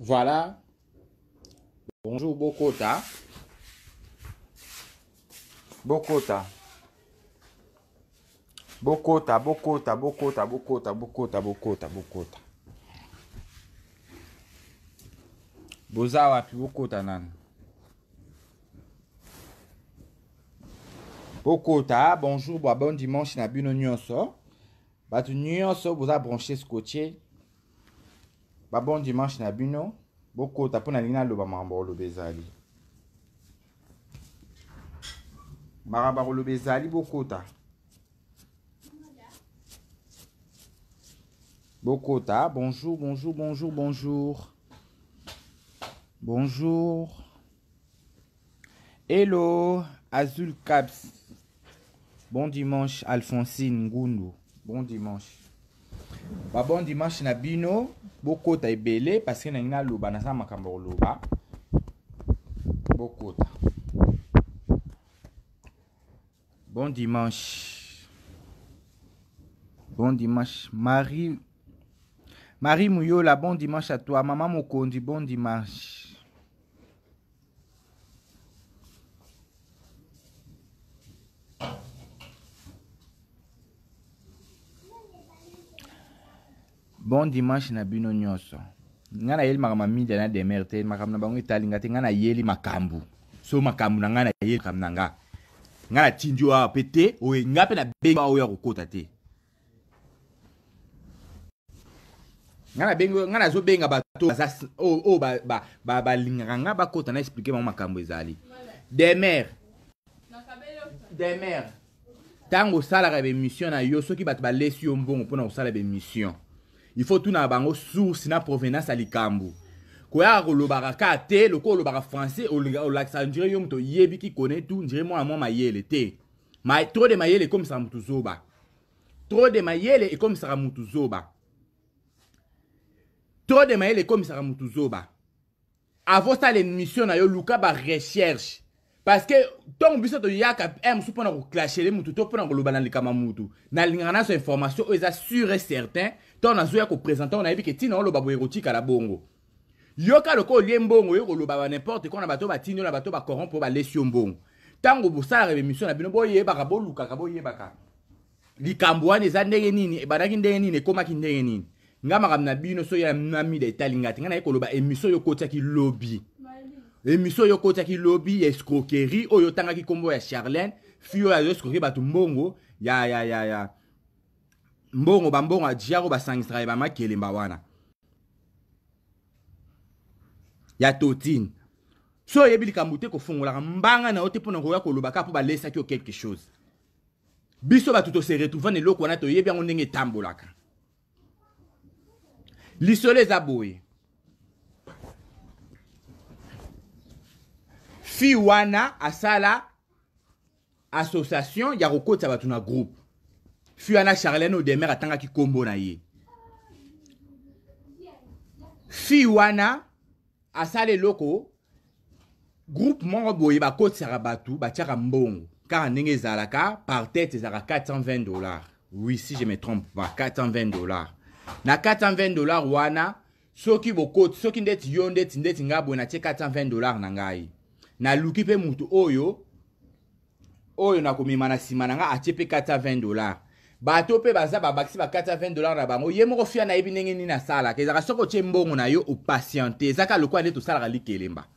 Voilà. Bonjour Bokota. Bokota. Bokota, Bokota, Bokota, Bokota, Bokota, Bokota, Bokota. Boza wapi Bokota nanu? Bokota, bonjour, bon dimanche na bino nyonso. Bato nyonso boza branché scotché. Ba bon dimanche na bino. Bokota mpo nalingi naloba makambo koloba ezali. Makambo koloba ezali bokota. Bokota, bonjour, bonjour, bonjour, bonjour. Bonjour. Hello, Azul Caps. Bon dimanche, Alphonsine Ngundu. Bon dimanche. Ba bon dimanche na bino. Bokota ebele parce que nalingi naloba naza makambo koloba. Bokota. Bon dimanche. Bon dimanche. Marie Marie Muyola, bon dimanche à toi. Maman Mokondi, bon dimanche. Bon dimanche na bino nyonso. Nga nayeli makambo ya media na demeure te, makambo na bango etali nga te, nga nayeli makambo. So makambo na nga nayeli makambo na nga. Nga natindi yo awa pe te, oye nga pe nabengi oyo ya kokota te. Nga nabengi nga nazobenga bato baza oyo balingaka nga bakota na expliquer bango makambo ezali. Demeure. Demeure. Ntango osalaka baémission na yo, soki bato balesi yo mbongo mpona kosala baémission, il faut tuna bango source na provenance ya likambo. Koyaka kolobaka kaka te, lokola olobaka français, olakisaka ndire yo moto oyebi ki connaît tout, ndire mwana mwa mayele te. Ma, trop de mayele ekomisaka moto zoba. Trop de mayele ekomisaka moto zoba. Trop de mayele ekomisaka moto zoba. Avant osala émission na yo, luka ba recherche. Parce que ntango biso toyaka eh, mosusu mpona koclashele motu to mpona koloba na likama motu, nalingaka nazwa information oyo eza sûr et certain. Ntango nazoya kopresente oyo nayebi ke ntina oloba boye ekotikala bongo. Yoka lokola olie mbongo oyo koloba ba n'importe quoi na bato batindi yo na bato bacorrompre oyo balesi yo mbongo. Ntango bosalaka émission na bino, boyebaka, bolukaka, boyebaka likambo wana eza ndenge nini, ebandaki ndenge nini, ekomaki ndenge nini. Nga makambo na bino so ya na mida etali nga te. Nga naye koloba émission oyo okotiaki lobi, émission oyo okotiaki lobi ya escroquerie oyo otangaki kombo ya Charlène, fille oyo azo escroquer bato mbongo ya ya ya ya mbongo ba mbongo ya diaro basangisaka ya ba makelemba wana ya totine. So oyebi likambo te, kofungolaka mbanga na yo te mpona koya koloba kaka mpo balesaki yo quelque chose. Biso bato to se retrouver na eloko wana, toyebi yango ndenge etambolaka. Lisolo eza boye. Fille wana asala association ya kokotisa bato na groupe. Fille wana Charlène Odemer atangaki kombo na ye. Fille wana asala eloko groupe moko boye bakotisaka bato, batiaka mbongo kaka ndenge ezalaka par tête, ezalaka $420. Oui, si je me trompe pas, $420. Na $420 wana, soki bokoti, soki ndeti yo ndeti ndeti nga boye natie $420 na ngai, naluki mpe mutu oyo oyo nakomema na nsima na nga atie mpe $420. Bato mpe baza babakisi ba $420 na bango. Ye moko fia nayebi ndenge nini asalaka. Ezalaka soki otie mbongo na yo opatiente, ezaka lokola nde tosalaka likelemba.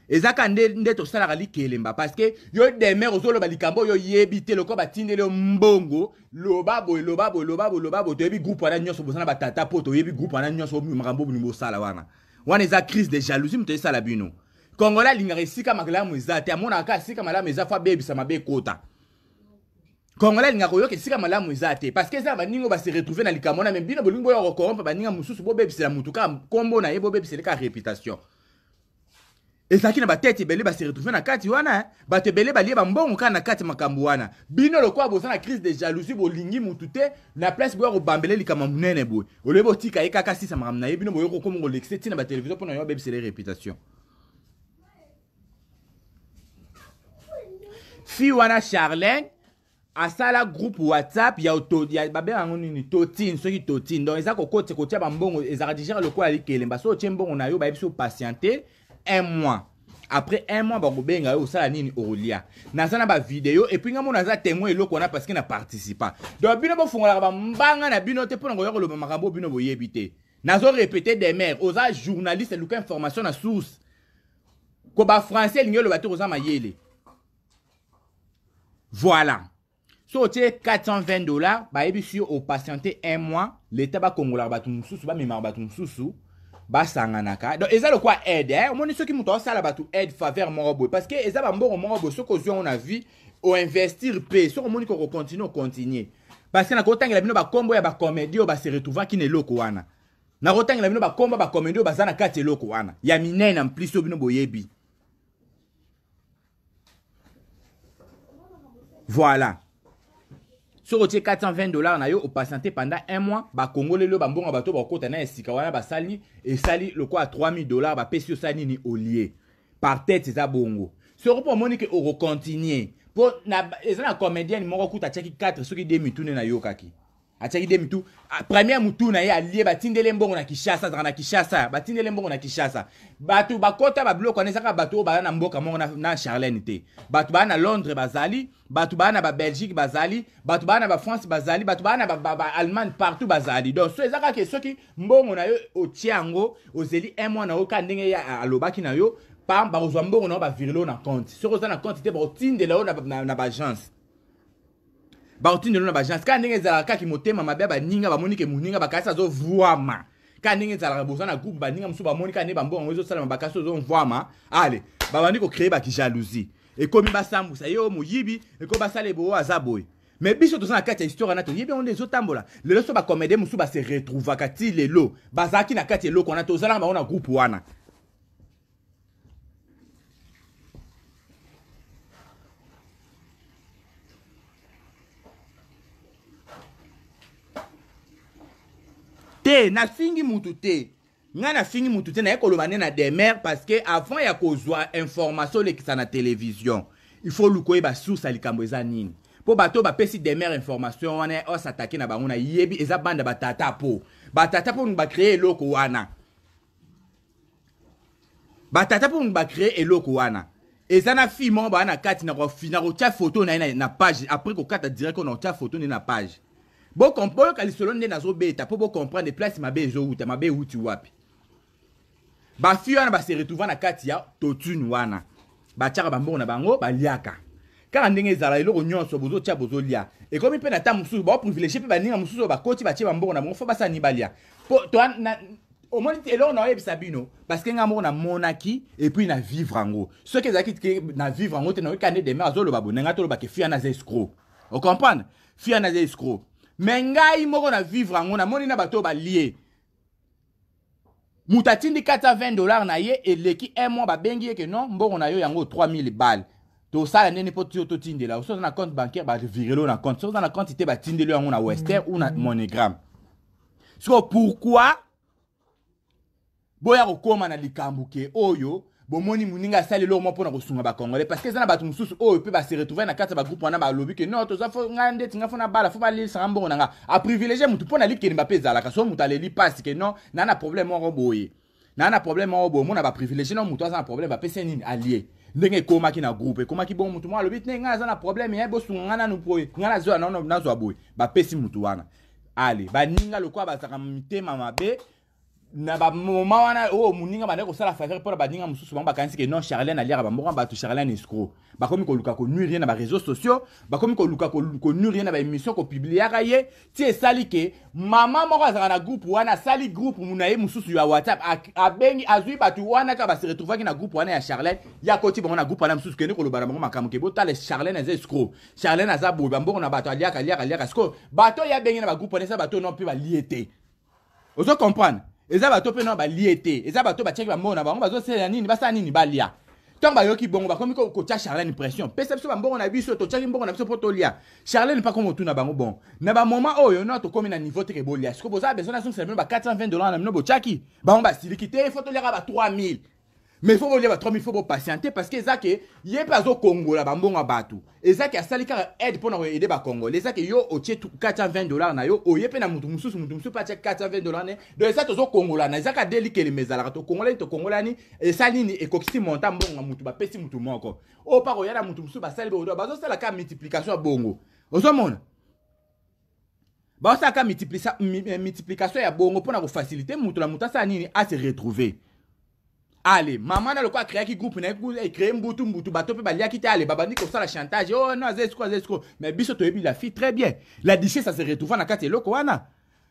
Ezaka nde, nde tosalaka likelemba parce que yo demer ozoloba likambo oyo oyebi te, lokola batindeli yo mbongo, loba boye, loba boye, loba boye, loba boye. Toyebi groupe wana nyonso, boza na batata po toyebi groupe wana nyonso, makambo bino bosala wana. Wana eza crise de jalousie moto esala bino. Congolais alingaka esika malamu eza te, amonaka kaka esika malamu eza fo abebisa mabe ekota. Congolais alingaka koyoka esika malamu eza te parce que eza na baninga oyo ba se retrouver na likambo wana, mais bino bolingi boya kocorrompre baninga mosusu, bobebisela mutu kaka kombo na ye, bobebisela kaka réputation. Ezalaki na batete ebele ba se retrouver na kati wana, bato ebele balie ba mbongo kaka na kati makambo wana. Bino lokola boza na crise de jalousie, bolingi mutu te na place boya kobambele likambo monene boye, olobi botika ye kaka sisa makambo na ye, bino boye kokoma kolekisa ntina ba télévision mpona yo abebisela réputation. Fille wana Charlène Asala groupe WhatsApp ya auto ya babenga yango nini totine soki totine donc eza kokotisa kotia bambongo ezalaka deja lokola likelemba soki otie mbongo na yo bayebi so patiente un mois après un mois bakobenga yo osala nini okolia naza na bavideo epuis ngai mona aza témoin eloko wana parce que na participa donc bino bofungolaka bambanga na bino te mpo na koya koloba makambo bino boyebi te nazo répéter demer oza journaliste luka information na source ko bafrançais elingi oloba te koza mayele Voilà. So otie 420 dollars, bayebisi yo opatiente un mois, l'État bakongolaka bato mosusu, bamemaka bato mosusu, basanganaka. Donc eza lokola aide, hein? Omoni soki moto asala bato aide faveur moko boye parce que eza bambongo moko boye soki ozwi yango na vie, oinvestir mpe soki omoni koko continuer ocontinue. Parce que nakotangela bino bakombo ya bacomédie oyo base retrouvaki na eloko wana. Nakotangela bino bakombo ya bacomédie oyo baza na kati eloko wana ya minene en plus oyo bino boyebi. Voilà. soki otie 420 dollars na yo opatiente pendant un mois bakongoleli yo bambongo ya bato bakokota na esika wana basali esali lokola 3000 dollars bapesi yo osali nini olie par tete eza bongo soki mpo omoni ke okocontinue mpo eza na comédienne moko kuta atiaki 4 soki 2 mitune nayokaki atiaki de mitu ah, première mutu na ye alie batindeli mbongo na Kinshasa azalaka na Kinshasa batindeli mbongo na Kinshasa bato bakota babiloko wana ezaka bato oyo baza na mboka moko na, na Charlène te bato baa na Londres bazali bato baa na ba Belgique bazali bato baa na ba France bazali bato baa na ba, ba, ba Allemagne partout bazali donc so eza kaka soki mbongo na yo otie yango ozeli un mois na yo kaka ndenge ye alobaki na yo pam bakozwa mbongo na yo bavirelo na compte soki oza na compte te bakotindela yo na, na, na baagence bakotindelo na baagence kaka ndenge ezalaka kaka motema mabe ya baninga bamoni ke moninga bakasi azovuama kaka ndenge ezalaka boza na groupe baninga mosusu bamoni kaka nde bambongo yango ezosalama bakasi ozomvuama ale babandi kocree bakijalousie ekomi basambusa ye oyo moyibi ekomi basala eboye oyo aza boye me biso toza na kati ya histoire wana toyebi yango nde ezotambola lelo so bacomédien mosusu base retrouvaka ti lelo bazalaki na kati ya eloko wana tozalaka bango na groupe wana te nafingi mutu te ngai nafingi mutu te naye koloba nde na demer parce que avant ya kozwa information olekisa na télévision il faut luka oyeba source ya likambo eza nini mpo bato oyo bapesi demer information wana osatake na bango nayebi eza banda batata mpo batata mpo bacree eloko wana batata mpo ba créer eloko wana eza na fille moko baa na kati na kotia photo na ye na page après kokata direct na kotia photo nde na page boyoka lisolo nde nazobeta mpo bocomprendre place mabe ezowuta mabe ewuti wapi bafille wana base retrouva na kati ya totune wana batiaka bambongo na bango baliaka kaka ndenge ezala eloko nyonso bozotia bozolia ekomi mpe na ntango mosusu baoprivilegie mpe baninga mosusu oyo bakoti batie bambongo na bango fo basala nini balia mpo omoni te eloko naoyebisa bino parce que ngai moko namonaki epuis na vivre yango soki ezalaki ke na vivre yango te nayoki ande demer azoloba boye na ngai toloba ke fille wana aza escro ocomprendre fille wana aza escro mais ngai moko na vivre yango namoni na bato oyo balie moto atindi 420 dollars na ye eleki un mois babengi ye ke non mbongo na yo yango 3000 balle tosala ndeni mpo tio totindela soki oza na compte bancaire bavirelo na compte soki oza na compte te batindeli yango na western ou na monogramme sikoyo pourquoi boya kokóma na likambo ke oyo bomoni moninga asali eloko moko mpona kosunga bacongolais parce que eza na bato mosusu oyo mpe base retrouve na kati ya bagroupe wana balobi ke non toza fo ngai ndeti ngai fo nabala fo balelisanga mbongo na ngai aprivilégie motu mpo na likelemba mpe ezalaka so moto aleli mpasi ke non naa na problème moko boye naa na problème moko boye omona baprivilégie na moto aza na problème bapesi ye nini alie ndenge ekomaki na groupe ekomaki bongo motu moko alobi te ngai aza na problème ye bosunga ngai nanu boye ngai nazwa nazwa boye bapesi motu wana ale baninga lokola bazalaka mitema mabe na bamoma wana oyo oh, moninga bandaki kosala faveur mpo na baninga mosusu bango bakanisi ke non charlene aliaka bambongo bato charlene escro bakomi koluka konuire ye na bareseau sociaux bakomi koluka konuire ye na baémission kopubliaka ye ti esali ke mama moko azalaka na groupe wana asali groupe na ye mosusu ya whatsapp abengi azwi bato wana kaka base retrouvaki na groupe wana ya charlene ye akoti bango na groupe wana mosusu kende koloba na bango makambo ke botala charlene aza escro charlene aza boye bambongo na bato aliaka aliaka aliaka sikoyo bato oyo abengi na bagroupe wana eza bato no mpe balie te ozo comprendre eza bato mpe no balie te eza bato batiaki bambongo na bango bazosalela nini basala nini balia ntango bayoki bongo bakomi kotya charlene pression pesa biso bambongo na biso totyaki mbongo na biso mpo tolia charlene mpe akomi kotuna bango bon na bamoma oyo no tokomi na niveau teke bolia sikoyo boza besoin nazongisela bino ba 420 dollars na bino botyaki bango basiliki te fo toliaka ba 3000. Mais faut bolia ba 3000, faut bopatiente, parce que eza ke ye mpe azokongola bambongo ya bato. Eza ke asali kaka aide mpona koaider bacongolais. Eza ke yo otie 420 $ na yo, oye mpe na motu mosusu, motu mosusu mpe atie 420 $ ne. Donc eza tozokongolana, eza ka de likelema ezalaka, tokongolani, tokongolani, esali nini? Ekokisi montant mbongo ya motu bapesi motu moko oyo mpa koya na motu mosusu, basali bodo, bazosala kaka multiplication ya bongo. Ozomona baosalaka multiplication ya bongo mpona kofaciliter moto na moto asala nini? Ase retrouver. Ale mama na lokola acréaki groupe na ye, ecréer mbutu mbutu, bato mpe baliaki te. Ale babandi kosala chantage: oh non, aza escroc, aza escroc. Mais biso toyebi la fille très bien. La duchesse ase retrouva na kati eloko wana.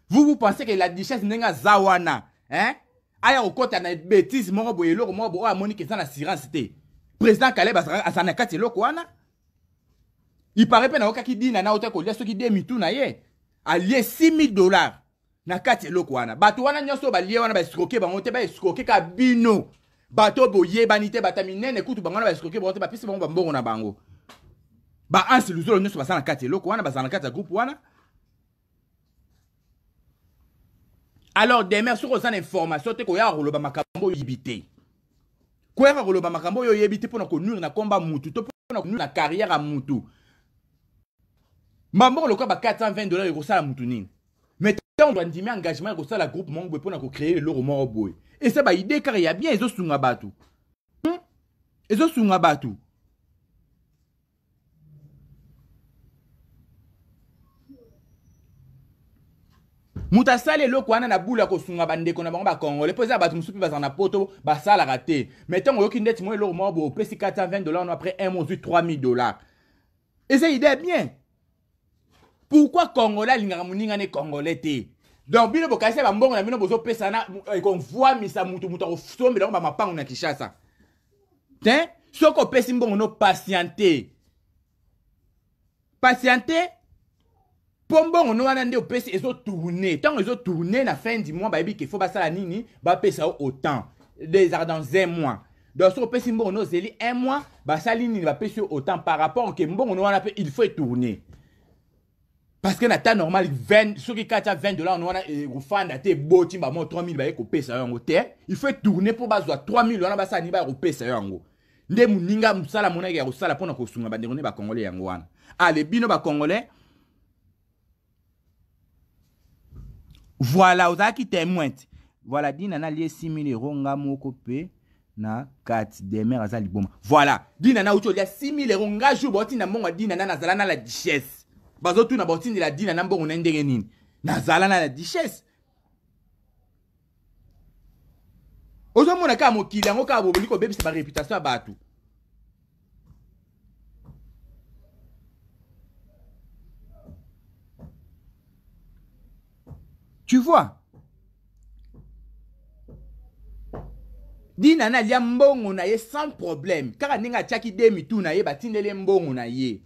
Vous, vous pensez que la duchesse, ndenge aza wana, hein, aya kokɔta na bêtise moko boye, eloko moko boye oyo amoni ke eza na assurance te? Président Caleb aza na kati eloko wana. Ipare mpe nayokaki dina na ota kolia soki de mitu na ye alie 6000 $ na kati eloko wana. Bato wana nyonso oyo balie wana, baescroquer bango te. Baescroquer kaka bino bato oyo boyebani te, bato ya minene kutu, bango wana baescroquer bango te, bapesi bango bambongo na bango. Baanse luzolo nyonso baza na kati eloko wana, baza na kati ya groupe wana. Alors demer, soki oza na information te, koyaka koloba makambo oyo oyebi te, koyaka koloba makambo oyo oyebi te mpona konuire na komba mutu to mpona konuire na carrière ya mutu. Mbambongo lokola ba 420 $ ekosala mutu nini? Mais ntango andimi engagement ya kosala groupe moko boye mpona kocréer eloko moko boye, eza baidée kaka ya bien, ezosunga bato, Ezosunga bato. Moto asali eloko wana na bulu ya kosunga bandeko na bango bacongolais, mpo eza bato mosusu mpe bazala na poto, basalaka te. Mais ntango oyoki ndeti mwa eloko moko boye, opesi 420 $ no, après un mois ozwi 3000 $, eza idée bien. Pourquoi congolais alingaka moninga ne congolais te? Donc bino bokanisi bambongo na bino bozopesana ekonvwamisa mutu, mutu akosombela yango bamapango na Kinshasa te. Soki opesi mbongo no, patiente, patiente, mpo mbongo no wana nde opesi ezotourner. Ntango ezotourner, na fin du mois bayebi ke faut basala nini? Bapesa yo autant. Ezalaka dans un mois. Donc soki opesi mbongo no, ozeli un mois, basali nini? Bapesi yo autant par rapport ke mbongo no wana mpe il faut etourner, parce que na temps normal, 20, soki kati ya 20 $ no wana ekofanda te, eboti bamo 3000, baye kopesa yo yango te. Il faut etourner mpo bazwa 3000 wana, basala nini? Baya kopesa yo yango. Nde moninga mosala monaki ya kosala mpona kosunga bandeko nde bacongolais yango wana. Ale bino bacongolais, voilà, ozalaki témoin te. Voilà, dina nalie 6000 €, nga moko mpe na kati. Demer aza liboma. Voilà, dina na uti olia 6000 €. Nga jour baotinda mbongo ya dina na, nazala na la duchesse. Bazotuna baotindela dina na mbongo na ndenge nini? Nazala na la duchesse. Ozomona kaka mokili yango kaka boboli kobebisa baréputation ya bato. Tu vois, dina na alia mbongo na ye sans problème, kaka ndenge atiaki de mitu na ye, batindeli ye mbongo na ye.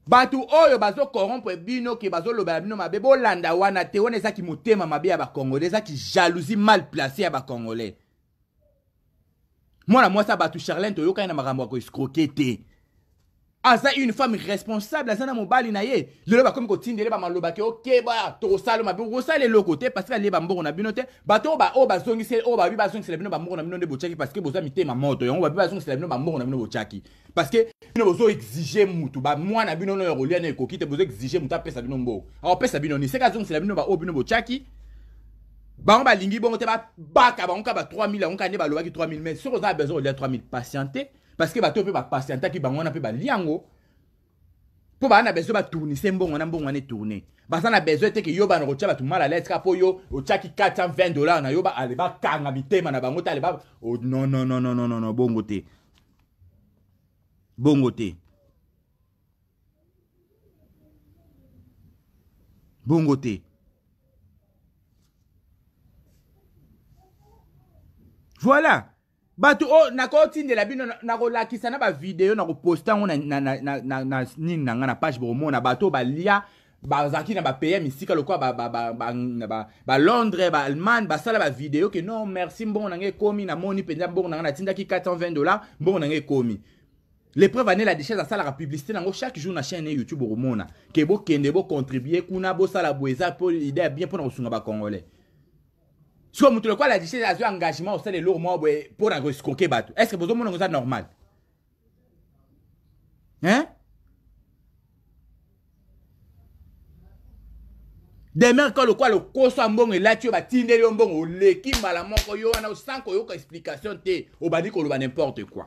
Bato oyo bazocorrompre bino ke bazolobela bino mabe, bolanda wana te. Wana ezaki motema mabe ya bacongolais, ezaki jalousie mal placé ya bacongolais. Mwana mwasi ya bato Charlene, toyokani na makambo ya koescroquer te. Aza une femme responsable, aza na mobali na ye. Lelo bakomi kotindele bamaloba ke okeba, tokosala mabe. Okosala eloko te, parce que alie bambongo na bino te. Bato oyo bazongiseli, oyo babi bazongisela bino bambongo na bino nde botiaki, parce que boza mitema moto. Yango babi bazongisela bino bambongo na bino botiaki, parce que bino bozo exige mutu bamwana bino no ya kolia na ekoki te. Bozo exige mutu apesa bino mbongo, akopesa bino ni seka azongisela bino baoyo bino botiaki. Bango balingi bongo te, babaka bango kaka ba 3000 yango kaka nde balobaki 3000. Mais soki oza na besoin kolia 3000, patiente, parce que bato mpe bapatientaki bango wana mpe balia yango, mpo baa na besoin batournise mbongo wana, mbongo wana etourne. Baza na besoin te ke yo bana kotia bato mal à l'aise kaka mpo yo otiaki 420 $ na yo. Ale bakanga mitema na bango te. Ale ba, oh, non, non, non, non, non, non, bongo te, bongo te, bongo te. Voilà, bato oyo nakotindela bino, nakolakisa na bavideo, nakoposte yango na, na, na, na, na, na nini na ngai na page. Bokomona bato oyo balia, bazalaki na bapays ya misika lokola balondres, baallemagne, basala bavideo ke non, merci, mbongo na ngai ekomi. Namoni mpenza mbongo na ngai, natindaki 420 $, mbongo na ngai ekomi. Le preuve ane, la duchesse asalaka publicité nango chaque jour na chaîne YouTube. Okomona ke bokende bocontribue kuna, bosala boye, eza mpo idée ya bien mpona kosunga bacongolais. Sikoyo moto lokola la duchesse azwi engagement osala eloko moko boye mpo na koescroke bato, est ce que bozomona ngo eza normal hein? Demeure ka lokola lokoso ya mbongo elati yo, batindeli yo mbongo, oleki mbala moko yo wana sans koyoka explication te, obandi koloba n'importe quoi.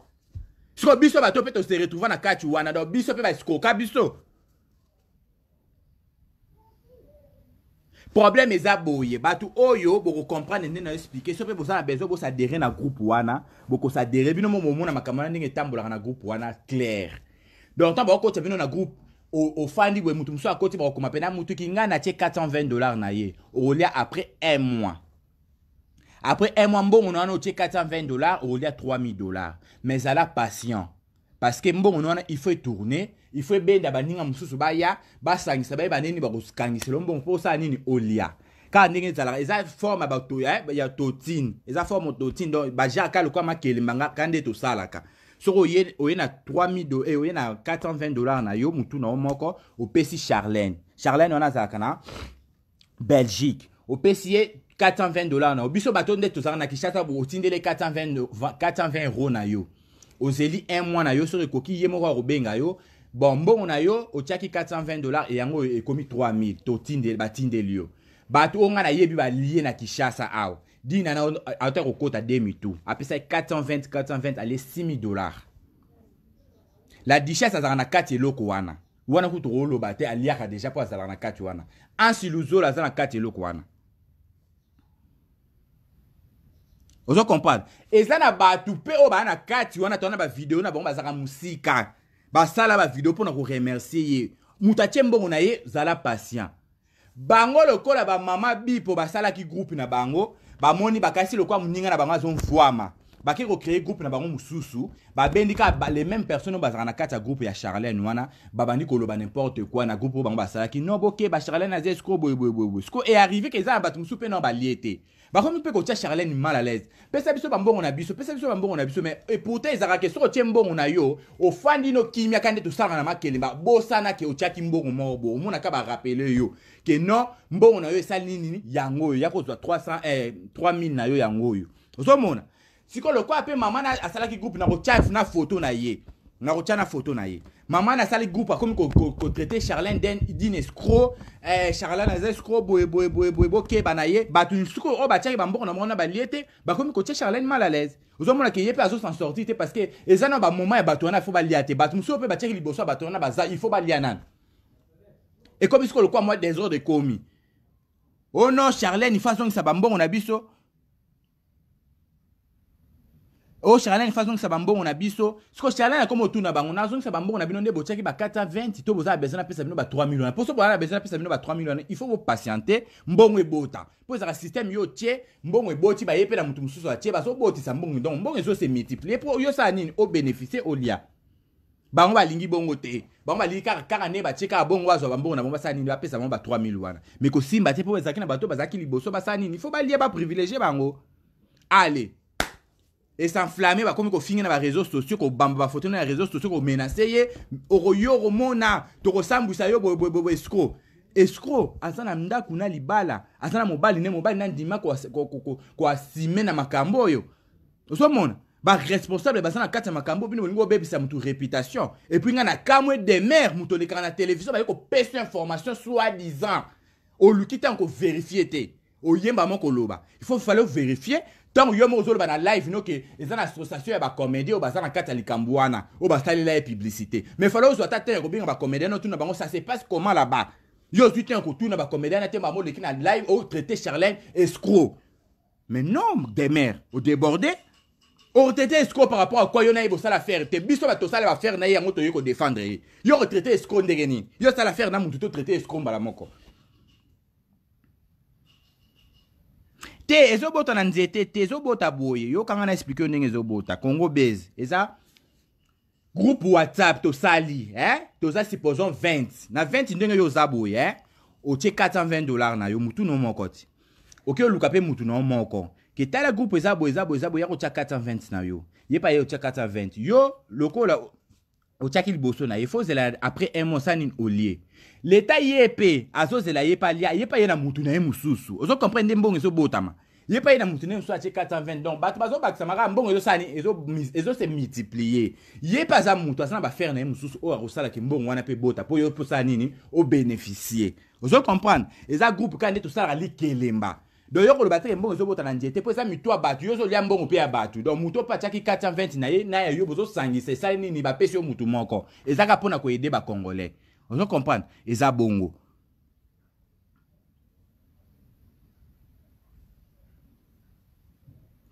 Sikoyo biso bato mpe tose retrouva na kati wana, donc biso mpe baescroka biso. Problème eza boye, bato oyo bokocomprendre nde na explike. So mpe boza na besoin bosadere na groupe wana, bokosadere bino mo bomona makambo wana ndenge etambolaka na groupe wana claire. Donc ntango bakokotisa bino na groupe, ofandi boye, moto mosusu akoti, bakokoma mpe na motuki ngai natie 420 dollars na ye, okolia après un mois. Après un mois, mbongo na wana otie 420 dollars, okolia 3000 dollars. Mais zala patient, parce que mbongo na wana, il faut etourner, il faut ebenda baninga mosusu baya basangisa, bayeba nini bakokangisela mbongo mpo osala nini, olia. Kaka ndenge ezalaka, eza forme ya bato ya totine, eza forme totine. Donc bajaka lokola makelemba ka nde tosalaka. Soki oye na 3000, oye na 420 dollars na yo, mutu na yo moko, opesi Charlène. Charlène wana azalaka na Belgique. Opesi ye 420 dollars na yo. Biso bato nde tozalaka na Kinshasa, otindeli 420, 420 euro na yo, ozeli un mois na yo. Soki ekoki, ye moko akobenga yo: bon, mbongo na yo otiaki 420 dollars, eyango ekomi 3000, totindeli, batindeli yo. Bato oyo ngai nayebi balie na Kinshasa awa, dina na auta kokota demi tour, apesaki 420, 420, alie 6000 dollars. La duchesse azalaka na kati eloko wana. Wana kutu koloba te, aliaka déjà mpo azalaka na kati wana. Ansi Luzolo aza na kati eloko wana. Ozo comprendre? Eza na bato mpe oyo baa na kati wana, towana bavideo na bango, bazalaka mosika, basala bavideo mpona koremercier ye. Moto atie mbongo na ye, zala patient. Bango lokola bamama bipo basalaki groupe na bango, bamoni bakasi lokola moninga na bango azomvwama, bake kocréer groupe na bango mosusu. Babendi kaka les mêmes personnes oyo bazalaka na kati ya groupe ya Charlène wana, babandi koloba n'importe quoi na groupe oyo bango basalaki. Non, boke ba Charlène aza escroc, boye boye boye boye. Siko e arrive ke eza na bato mosusu mpe nao balie te, bakomi mpe kotia Charlène mal à l'aise: pesa biso bambongo na biso, pesa biso bambongo na biso. Mais et pourtant ezalaka ke soki otie mbongo na yo, ofandi no kimia, ka nde tosalaka na makelemba, bosana ke otiaki mbongo moko bo, omonaka barappeler yo ke non, mbongo na yo esali nini, yango oyo ya kozwa 300, 3000 na yo, yango oyo ozomona sikoyo. Lokola mpe mama na asalaki groupe, na kotia na foto na ye, na kotia na foto na ye, mama na asali groupe, akomi kotraiter Charlène d'une escroc. Charlène aza escroc, boye boye boye boye, bokeba na ye. Bato sikoyo oyo batiaki bambongo na bango na balie te, bakomi kotia Charlène mal à l'aise. Ozomona ke ye mpe azo s'en sortir te, parce que eza na bamoment ya bato wana, faut balia te. Bato mosusu mpe batiaki liboso ya bato wana baza, il faut balia nani. Ekomi sikoyo lokola mwa désordre ekomi. Oh non, Charlène, il faut azongisa bambongo na biso. O Charlène, faut azongisa bambongo na biso. Siko Charlène akomi otuna bango: nazongisa bambongo na bino nde botiaki ba 420, to boza na besoin napesa bino ba 3000 wana? Mpo so boza na besoin napesa bino ba 3000 wana, il faut bopatienter, mbongo ebota, mpo ezalaka système. Yo otie mbongo, eboti, baye mpe na motu mosusu atie, bazobotisa mbongo, donc mbongo ezose multiplier mpo yo osala nini? Obénéficie, olia. Bango balingi bongo te. Bango balingi kaka kaka nde batie kaka bongo, bazwa bambongo na bango, basala nini? Bapesa bango ba 3000 wana. Mais kosimba te, mpo ezalaki na bato bazalaki liboso, basala nini? Il faut balia, baprivilégie bango. Ale es'enflamme, bakomi kofinga na baréseaux sociaux, kobamba bafoto na réseaux sociaux, komenacer ye: okoyo, okomona, tokosambwisa yo, boyeboyeboye, escroc. Escroc aza na ndako na libala, aza na mobali, nde mobali na ndima koassumer na makambo oyo. Ozomona baresponsable baza na kati ya makambo. Bino bolingi obebisa motu réputation. Et puis ngai na kamwe, demer moto olekaka na télévision, baye kopesa information soi disant, oluki ntango kovérifier te, oyemba moko koloba. Il faut fallait vérifier. Ntango yo moko ozoloba na live no ke eza na association ya bacomédien oyo baza na kati ya likambo wana, oyo basalela ye publicité, mais fallait ozwa ata te ya kobenga bacomédien, otuna bango: ça se passe comment là-bas? Yo ozwi te ya kotuna bacomédien na te, bango oleki na live, otraité Charlène escroc. Mais non, demer odébordé, otraité escroc par rapport à quoi? Yo na ye bosala affaire te. Biso bato tosala baaffaire na ye, yango toyei kodéfendre ye. Yo otraité escroc ndenge nini? Yo osala affaire na mutu, totraité escroc mbala moko te. Ezobota na nzete te, ezobota boye. Yokanga na explique yo ndenge ezobota. Congo Base eza groupe WhatsApp tosali, eh? Toza supposons 20 na 20. Ndenge yo oza boye, eh? Otie 420 dollars na yo, mutu no moko ti oke oluka mpe mutu na yo moko ke tala groupe eza boye, eza boye, eza boye, ya kotia 420 na yo, ye pa ye otia 420. Yo lokola otiaki liboso na ye, faut ozela après un mois, nini olie leta. Ye mpe azozela, ye mpe alia, ye mpe aye na mutu na ye mosusu. Ozocomprendre nde mbongo ezobotama. Ye mpe ye na motu nde mosusu atie 420. Donc bato bazobakisama kaka mbongo, ezosala nini? Ezose multiplier. Ye mpe aza motu, aza na baaffaire na ye mosusu oyo akosalaka mbongo wana mpe bota mpo yo mpe osala nini? Obénéficie. Ozo comprendre? Eza groupe kaka nde tosalaka likelemba. Donc yo koloba te mbongo ezobota na nzete, mpo eza mitu ya bato. Yo ozolia mbongo mpe ya bato. Donc motu mpe atiaki 420 na ye na ya yo, bozosangisa, esali nini? Bapesi yo motu moko. Eza kaka mpona koaider bacongolais. Ozo comprendre? Eza bongo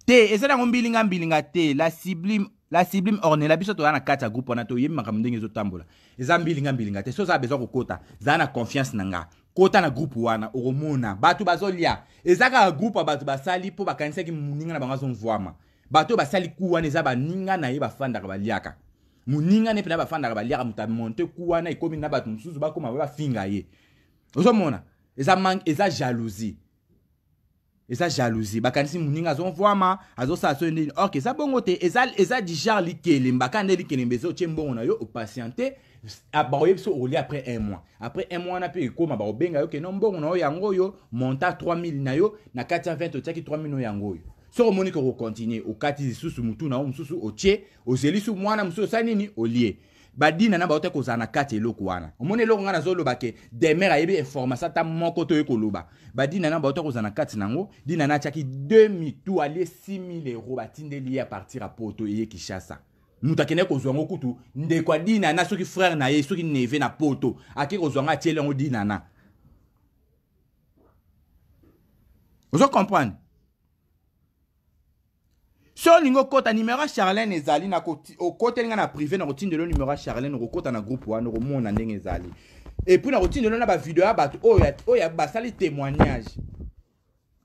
te. Eza nango mbilinga mbilinga te. La sublime, la sublime Ornela, biso toza na kati ya groupe wana, toyebi makambo ndenge ezotambola. Eza mbilinga mbilinga te. So oza besoin kokota, zala na confiance na nga, kota na groupe wana, okomona bato bazolia. Eza kaka groupe ya bato basali mpo bakanisaki moninga na bango azomvwama. Bato oyo basali ku wana eza baninga na ye, bafandaka baliaka. Moninga ne mpena bafandaka baliaka. Moto amonte ku wana, ekomi na bato mosusu bakóma bafinga ye. Ozomona, eza manque, eza jalousie, eza jalousie. Bakanisi moninga azomvwama, azosala so nini, or eza bongo te. Eza du genre likelemba kaka nde likelemba eza. Otie mbongo na yo, opatiente, bakoyebi so okolia après un mois. Après un mois wana mpe ekóma, bakobenga yo keno mbongo na yo yango oyo, monta 3000 na yo na 420, otiaki 3000 oyo, yango oyo. Soki omoni ke okocontinue, okati lisusu mutu na yo mosusu, otie, ozeli su mwana mosusu, osali nini, olie. Badina na baote kozala na kati eloko wana. Omoni eloko ngai nazoloba ke Demer ayebi information ata moko to ye koloba. Badina na baote kozala na kati nango. Dina na atiaki 2 mitu, alie 6000 euro, batindeli ye a partir ya Poto eye Kinshasa. Moto akendaki kozwa yango kutu ndeko ya Dina na, soki frère na ye, soki neveu na Poto, ake kozwa yango, atieli yango Dina na. Ozo comprendre? So olingi okota, numero ya Charlene ezali na, okoteli nga na privé, na kotindela yo numero ya Charlene, okokota na groupe wana, okomona ndenge ezali. Et puis na kotindela na bavideo ya bato oyo oyo basali témoignage,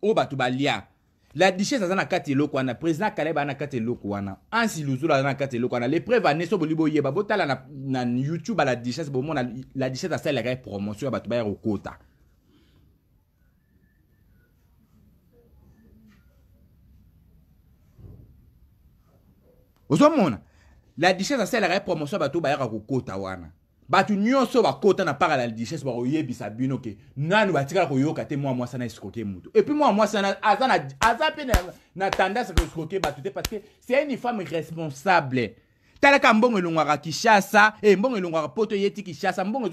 oyo bato balia. La Duchesse aza na kati eloko wana, président Kaleb aza na kati eloko wana, Ansi Luzula aza na kati eloko wana. Les preuves ane, so bolingi boyeba, botala na YouTube ya La Duchesse, bomona La Duchesse asalelaka ye promotion ya bato baya kokota. Ozomona, La Duchesse asalelaka ye promotion ya bato bayaka kokota wana. Bato nyonso bakota na part ya La Duchesse bakoyebisa bino ke nanu batikala koyoka te mwa mwasi ana escroquer mutu. Et puis mwa mwasi ana aza na aza mpe na tendance koescroquer bato te, parce que c'est une femme responsable. Talaka, mbongo elongwaka Kinshasa, e mbongo elongwaka Poto ye ti Kinshasa, mbongo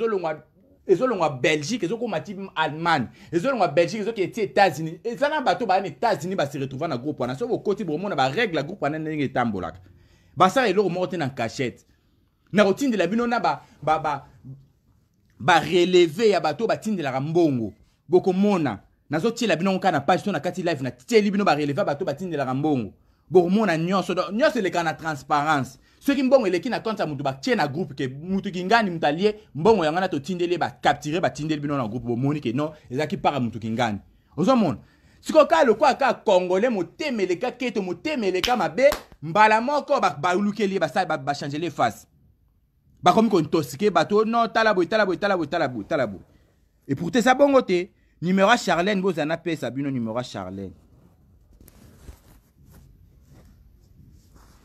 ezolongwa Belgique, ezokóma ti Allemagne, ezolongwa Belgique, ezokende ti États-Unis. Eza na bato baya na États-Unis, base retrouva na groupe wana. Soki bokoti, bomona barègle ya groupe wana ndenge etambolaka. Basala eloko moko te na cachette. Nakotindela bino na ba ba ba barelevé ya bato oyo batindelaka mbongo, bokomona. Nazotiela bino kaka na page to na kati live, natieli bino barelevé ya bato batindelaka mbongo, bokomona nyonso. Donc nyonso elekaka na transparence. Soki mbongo eleki na compte ya motu, batie na groupe ke mutu kingani, mutu alie mbongo yango wana, totindeli ye, bacapture, batindeli bino na groupe, bomoni ke non, ezalaki para mutu kingani. Ozomona sikoyo kaka lokola kaka congolais motema eleka keto, motema eleka mabe, mbala moko balukeli ye, bachangele ye face, bakomi kointosike bato: non, tala boye, tala boye, tala boye, tala boye, tala boye. Et pourtant eza bongo te. Numéro ya Charlene, bozala napesa bino numéro ya Charlene.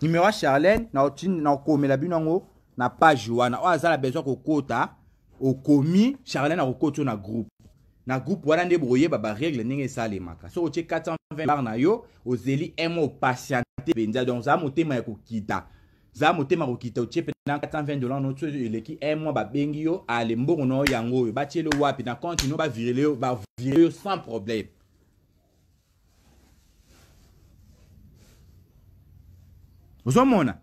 Numéro ya Charlene, nakokomela bino yango na page wana. Oyo aza na besoin kokota, okomi Charlene, akokoti yo na groupe. Na groupe wana nde bokoyeba barègle ndenge esalemaka. Soki otie 420 dollar na yo, ozeli un mois, opatiente mpenza. Donc zala motema ya kokita, zala motema kokita. Otie mpenza 420 dollar no, so eleki un mois, babengi yo: ale, mbongo na yo yango oyo, batieli yo wapi na compte no, bavirele yo, bavire yo sans problème. Ozomona,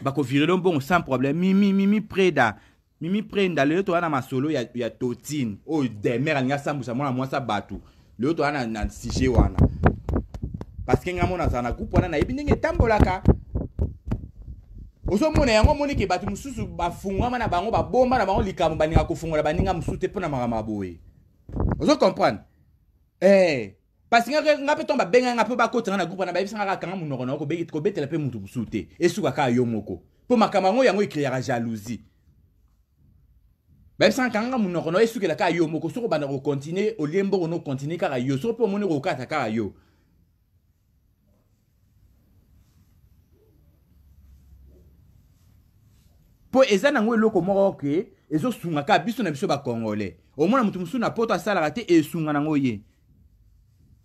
bakovirele yo mbongo sans problème. Mimi, Mimi Preda, Mimi Prenda, lelo toza na masolo ya totine oyo Demer alingi asambwisa mwana mwasi ya bato. Lelo toza na sujet wana, parce que ngai mona azala na groupe wana, nayebi ndenge etambolaka. Ozomona yango, omoni ke bato mosusu bafungwama na bango, babomba na bango likambo, balingaka kofungola baninga mosusu te mpo na makambo ya boye. Ozo comprendre? Parce nga mpe ntongo babenga nga mpe bakotanga na groupe wana, bayebisa nga kaka: kanga monoko na yo, kobetela mpe motu mosusu te, esuka kaka yo moko, mpo makambo yango ecréaka jalousie. Bayebisa nga: kanga monoko na yo, esukela kaka yo moko. Soki obanda kocontinue, olie mbongo no, continue kaka yo. Soki mpe omoni, kokata kaka yo. Mpo eza nango eloko moko ke ezosunga kaka biso na biso bacongolais. Omona moto mosusu na Poto asalaka te, esunga nango ye.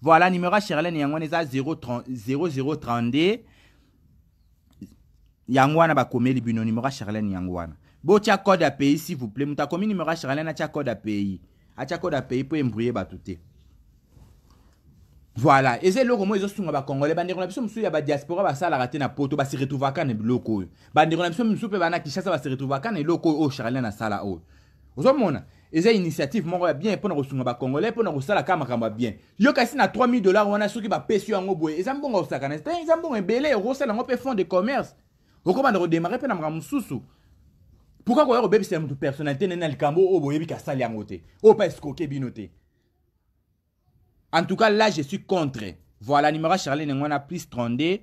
Voilà, numéro ya Charlène yango wana eza 0032. Yango wana bakomeli bino numéro ya Charlène yango wana. Botia code ya pays s'il vous plaît. Moto akomi numéro ya Charlène atia code ya pays. Atia code ya pays mpo embrouiller bato te. Voilà, eza eloko moko ezosunga bacongolais. Bandeko na biso mosusu ya badiaspora basalaka te na poto, basi retrouvaka na biloko oyo. Bandeko na biso mosusu mpe bana Kinshasa basi retrouvaka na eloko oyo oyo Charlène asala oyo. Ozomona, eza initiative moko ya bien mpona kosunga bacongolais, mpona kosala kaka makambo ya bien. Yo kasi na 3000 $ wana soki bapesi yo yango boye, eza mbongo osakana te, eza mbongo ebele, okosala yango mpe fond de commerce, okobanda kodémarrer mpe na makambo mosusu. Pourquoi koya kobebisela motu personnalité nene na likambo oyo boyebi ke asali yango te, oyo mpe escroquer bino te? En tout cas, là, je suis contre. Voilà, numéro Charlène Ngwana, plus 32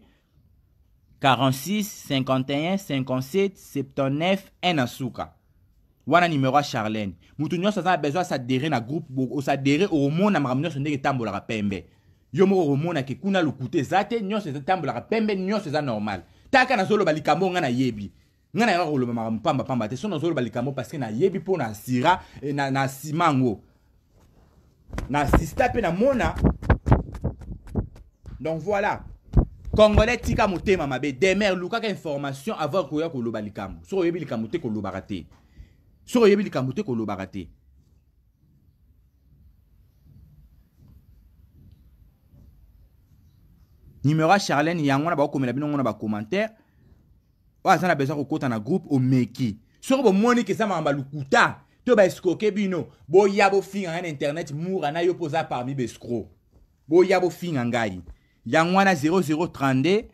46 51 57 79 1 na suka. Wana numéro ya Charlène. Mutu nyonso aza na besoin s'adhérer na groupe, osadhérer, okomona makambo nyonso ndenge etambolaka pembe. Yo moko okomona ke kuna lokuta eza te, nyonso etambolaka pembe, nyonso eza normal. Taka nazoloba likambo nga nayebi. Nga nayaka koloba makambo pamba pamba te. So nazoloba likambo parce que nayebi mpo na sira na nsima yango na assista mpe namona. Donc voilà, congolais tika motema mabe, demer lukaka information avant koya koloba likambo. Soki oyebi likambo te, kolobaka te. Soki oyebi likambo te, kolobaka te. Numéro ya Charlène yango wana, bakokomela bino ngo na bacommentaire. Oyo aza na besoin kokota na groupe, omeki. Soki bomoni ke eza makambo ya lokuta to baescroquer bino, boya bofinga ngai na internet. Mura na yo mpo oza parmi baescrocs, boya bofinga ngai. Yango wana 0032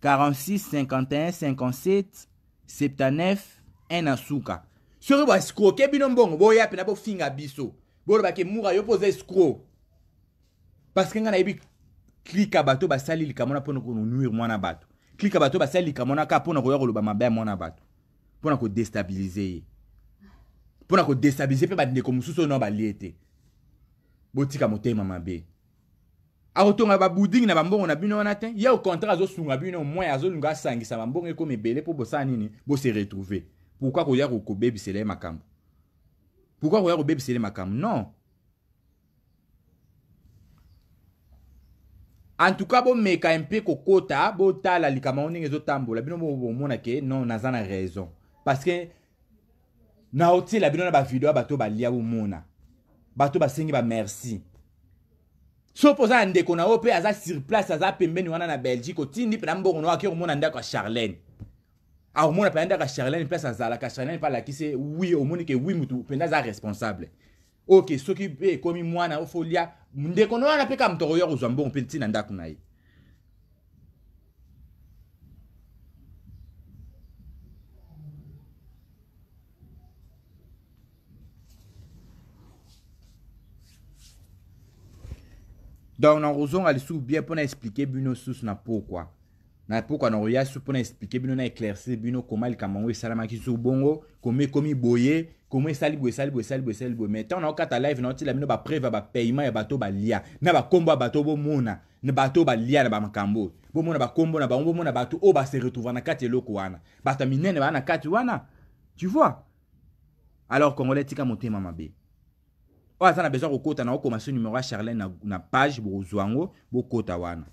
46 51 57 79 1 na suka. Soki baescroquer bino mbongo, boya mpena bofinga biso, bolobake mura yo mpo oza escroc, parce que ngai nayebi klika bato basali likambo wana mpona konuire mwana bato, klika bato basali likambo wana kaka mpona koya koloba mabe ya mwana bato, mpona kodéstabiliser ye, mpona kodéstabiliser mpe bandeko mosusu oyo nao balie te. Botika motema mabe. Akotonga babudingi na bambongo na bino wana te. Ye au contraire azosunga bino, moins azolinga asangisa bambongo ekoma ebele mpo bosala nini? Bose retrouver. Pourquoi koya kobebisela ye makambo? Pourquoi koya kobebisela ye makambo? Non, en tout cas, bomeka mpe kokota, botala likambo yango ndenge ezotambola. Bino bomona ke non, naza na raison, parce que naotiela bino na bavideo ya bato balia, bomona bato basengi bamerci. So mpo oza na ndeko na yo mpe aza sur place, aza pembeni wana na Belgique, otindi mpe na mbongo na ake komona ndako ya Charlène, akomona mpenza ndako ya Charlène, place azalaka. Charlène mpe alakisi, oui, omoni ke oui, mutu mpenza aza responsable. Ok, soki mpe ekomi mwana ofolia ndeko na wana mpe kaka moto akoya kozwa mbongo mpe ntina ndako na ye. Donc nakozonga lisusu bien mpona expliquer bino susu na pokwa, na pokwa nakoya su mpona expliquer bino, na éclaircir bino koma likambo yango esalamaki su bongo, koma ekomi boye, koma esali boye, esali boye, esali boye, esali boye. Mais ntango naokata live, naotila bino bapreuve ya bapaiement ya bato balia na bakombo ya bato. Bomona na bato balia na bamakambo oyo, bomona bakombo na bango, bomona bato oyo base retrouver na kati eloko wana, bato ya minene baa na kati wana, tu vois. Alors congolais tika motema mabe. Oyo aza na besoin kokota, na okoma so numéro ya Charlène na page, bokozwa yango, bokota wana.